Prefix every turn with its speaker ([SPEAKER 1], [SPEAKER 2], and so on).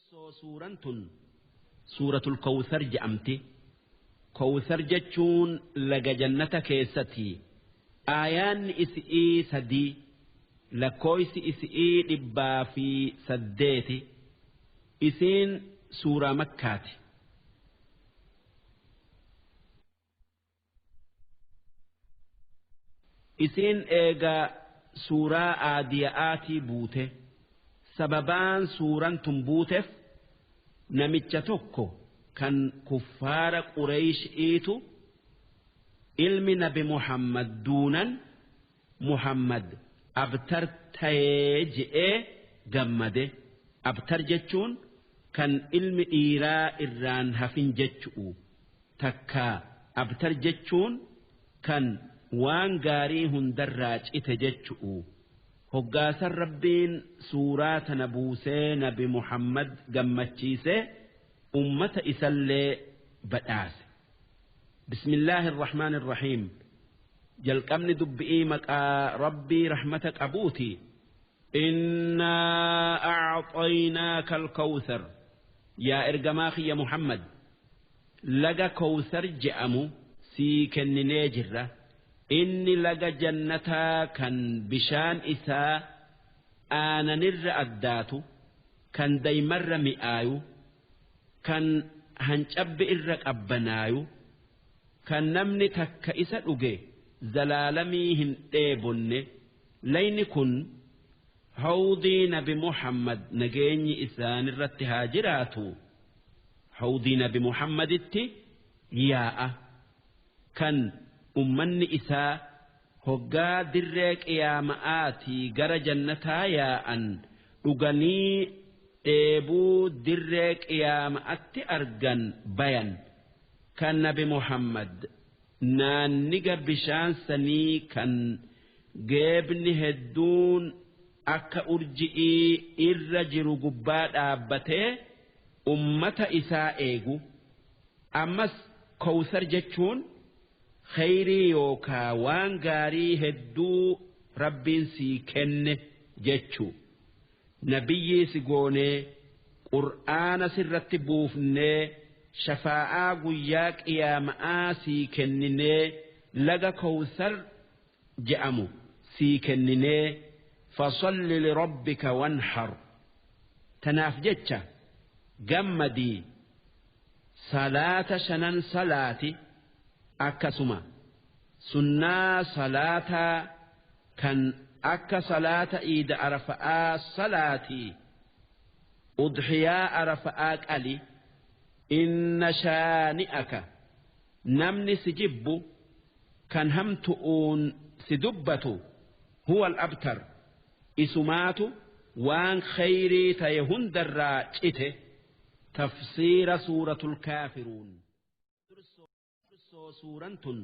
[SPEAKER 1] Suuraan tun suuratul Kawsar je'amti. Kawsar jechuun laga jannata keessatti. Aayaanni isi'ii 3, lakkoofsi isi'ii 108. Isiin suuraa Makkaati. Isiin eega suuraa Aadiya'aatii buute. Sababaan suuraan tun buuteef namicha tokko kan kuffaara Qureyshiitu ilmi nabi Muhammad duunan Muhammad abtar ta'ee je'ee gammade. Abtar jechuun kan ilmi dhiiraa irraan hafin jechu'u. Takka abtar jechuun kan waan gaarii hundarraa cite jechu'u. Hoggaasan Rabbiin suuraa tana buusee nabi Muhammad gammachiisee ummata isallee badhaase. Bismillaahi irrahmaan irrahiim. Jalqabni dubbi'ii maqaa Rabbii rahmata qabuuti. Innaa a'xaynaaka al-kawsar. Yaa ergamaa kiyya Muhammad, laga Kawsar je'amu sii kenninee jirra. Inni laga jannataa kan bishaan isaa aananirra addaatu, kan daymarra mi'aayu, kan hancabbi irra qabbanaayu, kan namni takka isa dhuge zalaalamii hin dheebonne. Layni kun hawdii nabi Muhammad nageenyi isaanirratti haa jiraatu. Hawdii nabi Muhammaditti yaa'a kan ummanni isaa hoggaa dirree qiyaama'aatii gara jannataa yaa'an dhuganii dheebuu dirree qiyaama'atti argan bayan. Kan nabi Muhammad naanniga bishaan sanii kan geebni hedduun akka urji'ii irra jiru gubbaa dhaabbatee ummata isaa eegu. Ammas Kawsar jechuun khayrii yookaa waan gaarii hedduu Rabbiin sii kenne jechuu. Nabiyyii si goonee Qur'aana sirratti buufnee shafaa'aa guyyaa qiyaama'aa sii kenninee laga Kawsar je'amu sii kenninee fasalli lirabbika wanhar. Tanaaf jecha gammadii salaata 5 salaati, akkasuma sunnaa salaataa kan akka salaata iida arafa'aa salaatii, udhiyaa arafa'aa qali. Inna shaani'aka namni si jibbu kan hamtu'uun si dubbatu huwa al-abtar, isumaatu waan khayrii ta'e hundarraa cite. Tafsiira suuratul Kaafiruun. Suuraan tun